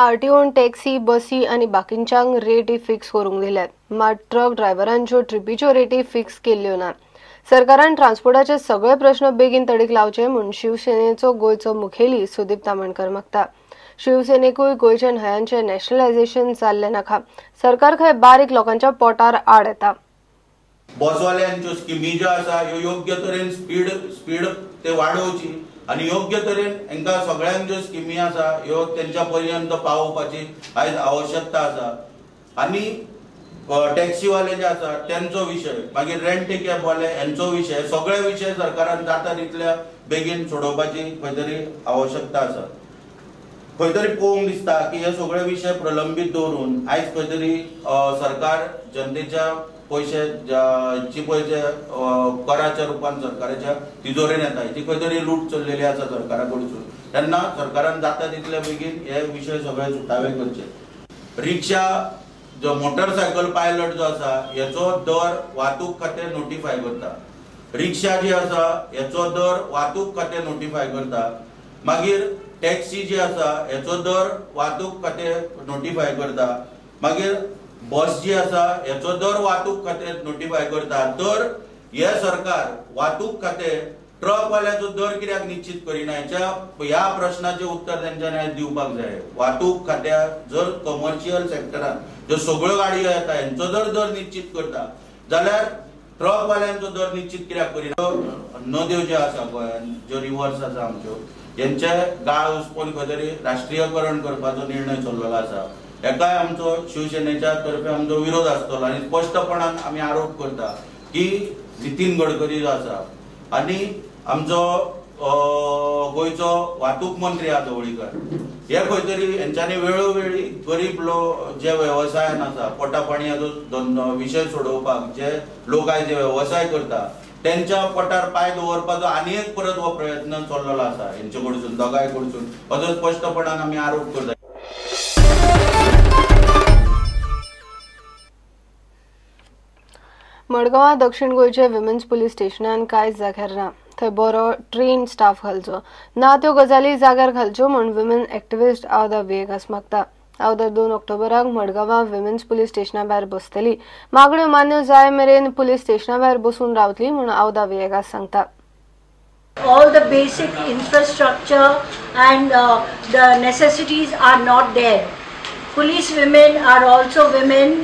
आरटीओन taxi, बसी आनी बाकींच्यांक रेटी फिक्स करूंक दिल्यात, मात ट्रक ड्रायव्हरांच्यो ट्रिपीच्यो रेटी फिक्स केल्ल्यो ना. सरकारान ट्रान्सपोर्टाचे सगळे प्रश्न बेगीन तडीक लावचे म्हूण शिवसेनेचो गोंयचो मुखेली सुदीप तामणकर मागता. शिवसेनेकूय गोंयच्या न्हंयांचें नॅशनलायझेशन जाल्लें नाका. सरकार खंय बारीक लोकांच्या पोटार आड येता. बसवाल्यांच्यो स्किमी ज्यो आसा ह्यो योग्य तरेन स्पीड ते वाडोवची आनी योग्य तरेन हांकां सगळ्यांक ज्यो स्किमी आसा ह्यो तेंच्या पर्यंत पावोवपाची आयज आवश्यकता आसा. आनी टॅक्सीवाले जे आसा तेंचो विशय, मागीर रेंट कॅबवाले हेंचो विशय, सगळे विशय सरकारान जाता तितल्या बेगीन सोडोवपाची खंय तरी आवश्यकता आसा. खंय तरी पळोवंक दिसता की हे सगळे विशय प्रलंबीत दवरून आयज खंय तरी सरकार जनतेच्या पयशे जी पयशे कराच्या रुपान सरकाराच्या तिजोरेन येता जी खंय तरी लूट चल्लेली आसा सरकारा कडसून, तेन्ना सरकारान जाता तितले बेगीन हे विशय सगळे सुटावे करचे. रिक्षा जो मोटरसायकल पायलट जो आसा हेचो दर वाहतूक खातें नोटिफाय करता, रिक्षा जी आसा हेचो दर वाहतूक खातें नोटिफाय करता, मागीर टॅक्सी जी आसा हेचो दर वाहतूक खातें नोटिफाय करता, मागीर बस जी आसा हेचो दर वाहतूक खातें नोटिफाय करता. तर हे सरकार वाहतूक खातें ट्रकवाल्याचो दर कित्याक निश्चित करिना हेच्या ह्या प्रश्नाचें उत्तर तेंच्यांनी आयज दिवपाक जाय. वाहतूक खात्या जर कमर्शियल सेक्टरान ज्यो सगळ्यो गाडयो येता हेंचो जर दर निश्चित करता जाल्यार ट्रकवाल्यांचो दर निश्चित कित्याक करिना. नद्यो ज्यो आसा गोंयांत, ज्यो रिवर्स आसा आमच्यो, हेंचे गाळ उसपोवन खंय तरी राष्ट्रीयकरण करपाचो निर्णय चल्लेलो आसा. हेकाय आमचो शिवसेनेच्या तर्फे आमचो विरोध आसतलो आनी स्पश्टपणान आमी आरोप करता की नितीन गडकरी जो आसा आनी आमचो गोंयचो वाहतूक मंत्री आसा ढवळीकर हे खंय तरी हेंच्यांनी वेळोवेळी गरीब लोक जे वेवसायान आसा पोटा पाणयाचो विशय सोडोवपाक जे लोक आयज जे वेवसाय करता तेंच्या पोटार पांय दवरपाचो आनी एक परत हो प्रयत्न चल्लेलो आसा हेंचे कडसून, दोगांय कडसून असो स्पश्टपणान आमी आरोप करता. मडगांवां दक्षिण गोंयच्या विमेन्स पुलीस स्टेशनान कांयच जाग्यार ना. थंय बरो ट्रेन स्टाफ घालचो ना, त्यो गजाली जाग्यार घालच्यो म्हूण विमेन एक्टिविस्ट आवदा व्हिएगास मागता. आवदा 2 ऑक्टोबराक मडगांवां विमेन्स पुलीस स्टेशना भायर बसतली. मागण्यो मान्य जाय मेरेन पुलीस स्टेशना भायर बसून रावतली म्हूण आवदा व्हिएगास सांगता. All the basic infrastructure and the necessities are not there. Police women are also women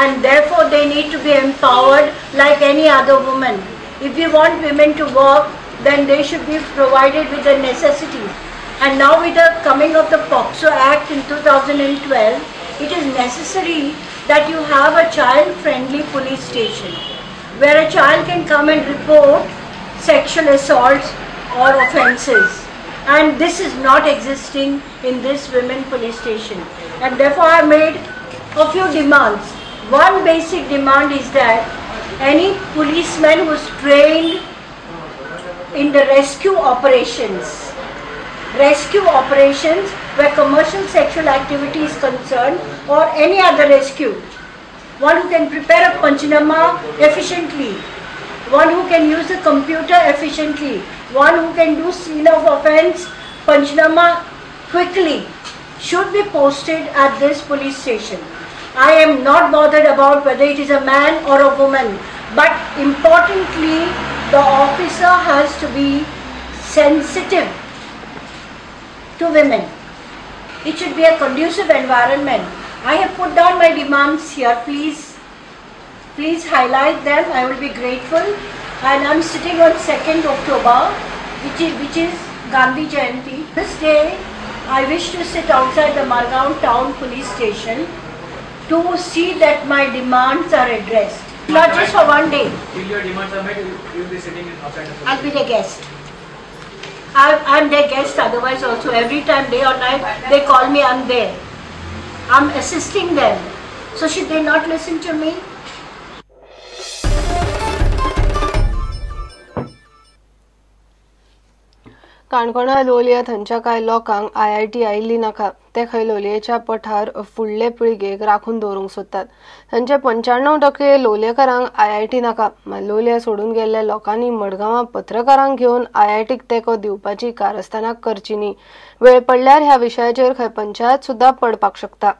and therefore they need to be empowered like any other woman. If we want women to work, then they should be provided with the necessities. And now with the coming of the POCSO Act in 2012, it is necessary that you have a child-friendly police station where a child can come and report sexual assaults or offences. And this is not existing in this women police station. And therefore I made a few demands. One basic demand is that any policeman who is trained in the rescue operations where commercial sexual activity is concerned or any other rescue, one who can prepare a panchnama efficiently, one who can use the computer efficiently, one who can do scene of offense panchnama quickly, should be posted at this police station. I am not bothered about whether it is a man or a woman, but importantly, the officer has to be sensitive to women. It should be a conducive environment. I have put down my demands here. Please, please highlight them. I will be grateful. And I am sitting on 2nd October, which is Gandhi Jayanti. This day, I wish to sit outside the Margao Town Police Station to see that my demands are addressed. Not just for one day. Till your demands are met, you will be sitting outside the police. I'll be their guest. I'm their guest otherwise also. Every time, day or night, they call me, I'm there. I'm assisting them. So should they not listen to me? काणकोणा लोलया थंयच्या कांय लोकांक IIT आयिल्ली नाका. ते खंय लोलयेच्या पठार फुडले पिळगेक राखून दवरूंक सोदतात. थंयचे 95% लोलयेकारांक आयआयटी नाका. मात लोलया सोडून गेल्ल्या लोकांनी मडगांवां पत्रकारांक घेवन आयआयटीक तेंको दिवपाची कारस्थानां करची न्ही. वेळ पडल्यार ह्या विशयाचेर खंय पंचायत सुद्दां पडपाक शकता.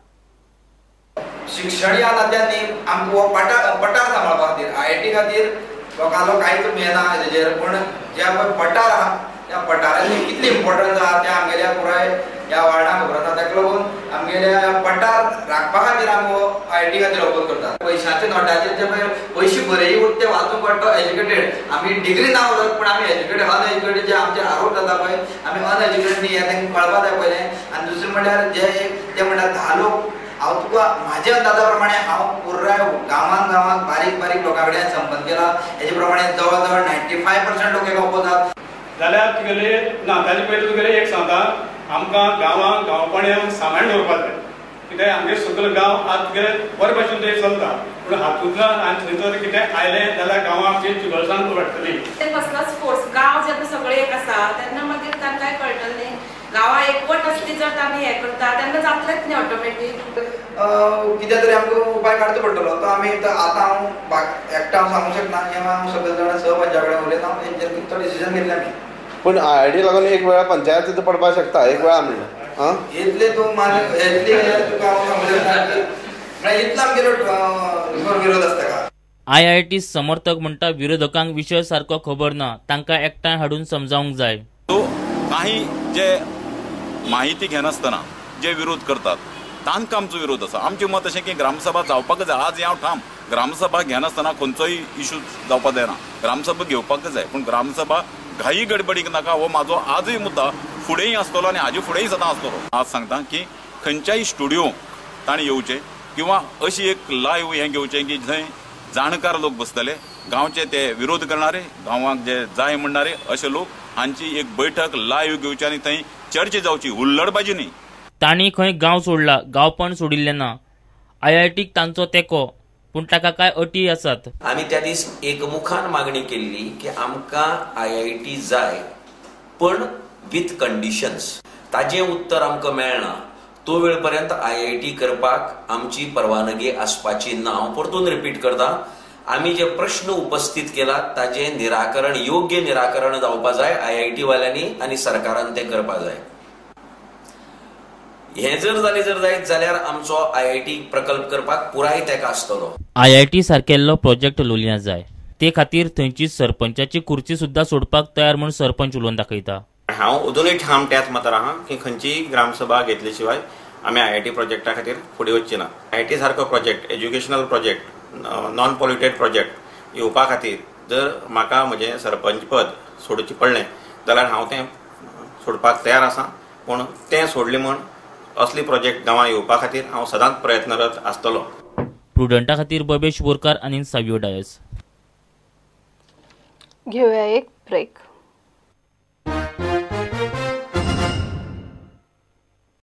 शिक्षण ह्या नात्यांनी आमकां हो पठार सांबाळपा खातीर आयआयटी खातीर लोकांलो कांयच मेळना हेजेर, पूण जे पळय पठार आहा त्या पठाराचें कितलें इम्पोर्टन्स आहा तें आमगेल्या पुराय ह्या वार्डाक खबर आसा. ताका लागून आमगेल्या पठार राखपा खातीर आमी हो आयआयटी खातीर ओपोज करतात. पयशांच्या नोटाचेर जे पळय पयशे बरेय उरता ते वाचूंक पडटा. एज्युकेटेड आमी डिग्री ना उरत पूण आमी एज्युकेटेड अनएज्युकेटेड जे आमचे आरोप जाता पळय आमी अनएज्युकेटेड न्ही हें तांकां कळपा जाय पयलें. आनी दुसरें म्हणल्यार जे एक ते म्हणटात 10 लोक, हांव तुका म्हाज्या अंदाजा प्रमाणे हांव पुराय गांवांत गांवांत बारीक बारीक लोकां कडेन संबंद केला, हेजे प्रमाणे जवळ जवळ 95% लोक हेका ओपोज आहात. जाल्यार तुगेले ना ताजे पयलीं तुगेले एक सांगता, आमकां गांवांक गांवपणाक सांबाळून दवरपाक जाय. कित्याक आमगे सगळो गांव आज तुगेले बरे भशेन ते चलता, पूण हातूंतल्यान आनी थंयसर कितें आयलें जाल्यार गांवां आमची चिगलसाण वाडटली. कसलोच फोर्स गांव जेन्ना सगळे एक आसा तेन्ना मागीर तांकांय कळटलें न्ही. गांवां एकवट आसली जर आमी हें करता तेन्ना जातलेंच न्ही ऑटोमॅटीक. कितें तरी आमकां उपाय काडचो पडटलो. तो आमी आतां हांव एकटो हांव सांगूंक शकना, हें हांव सगळे जाणां सहपंचा कडेन उलयता, हांव तेंचेर तो डिसिजन घेतलें आमी. पूण आयआयटी लागून एक वेळा पंचायत सुद्दां पडपाक शकता एक वेळा म्हणल्यार आं इतले तूं मान इतले तुका हांव सांगूंक शकना म्हळ्यार इतलो आमगेलो विरोध आसता का. आयआयटी समर्थक म्हणटा विरोधकांक विशय सारको खबर ना, तांकां एकठांय हाडून समजावंक जाय. काही जे माहिती घेनासतना जे विरोध करतात तांकां आमचो विरोध आसा. आमचें मत अशें की ग्रामसभा जावपाकच जाय. आज हांव ठाम ग्रामसभा घेनासतना खंयचोय इशू जावपाक जायना, ग्रामसभा घेवपाकच जाय. पूण ग्रामसभा घाई गडबडीक नाका हो म्हाजो आजूय मुद्दा फुडेंय आसतलो आनी हाजे फुडेंय सदां आसतलो. आज सांगता की खंयच्याय स्टुडियो ताणें येवचें किंवा अशी एक लायव हें घेवचें की जंय जाणकार लोक बसतले, गांवचे ते विरोध करणारे, गांवांक जे जाय म्हणणारे अशे लोक हांची एक बैठक लायव घेवची आनी थंय चर्चा जावची, हुल्लडबाजी न्ही. तांणी खंय गांव सोडला, गांवपण सोडिल्लें ना. आयआयटीक तांचो तेंको, पूण ताका कांय अटी आसात. आमी त्या दीस एकमुखान मागणी केल्ली की आमकां आयआयटी जाय पण विथ कंडिशन्स. ताजें उत्तर आमकां मेळना तो वेळ पर्यंत आयआयटी करपाक आमची परवानगी आसपाची ना. हांव परतून रिपीट करता, आमी जे प्रश्न उपस्थित केला ताजें निराकरण, योग्य निराकरण जावपा जाय आयआयटी वाल्यांनी आनी सरकारान तें करपा जाय. हें जर जालें जर जायत जाल्यार आमचो आयआयटी प्रकल्प करपाक पुराय तेका आसतलो. आयआयटी सारकेल्लो प्रोजेक्ट लोलयां जाय, ते खातीर थंयची सरपंचाची खुर्ची सुद्दां सोडपाक तयार म्हूण सरपंच उलोवन दाखयता. हांव अजुनूय ठाम त्याच मतार आहा की खंयचीय ग्रामसभा घेतले शिवाय आमी आयआयटी प्रोजेक्टा खातीर फुडें वचची ना. आयआयटी सारको project, educational project, non polluted project येवपा खातीर जर म्हाका म्हजें सरपंच पद सोडचें पडलें जाल्यार हांव तें सोडपाक तयार आसा. पूण तें सोडलें म्हूण असली प्रोजेक्ट गांवां येवपा खातीर हांव सदांच प्रयत्नरत आसतलो. प्रुडंटा खातीर बबेश बोरकार आनी सावियो डायस. घेवया एक ब्रेक.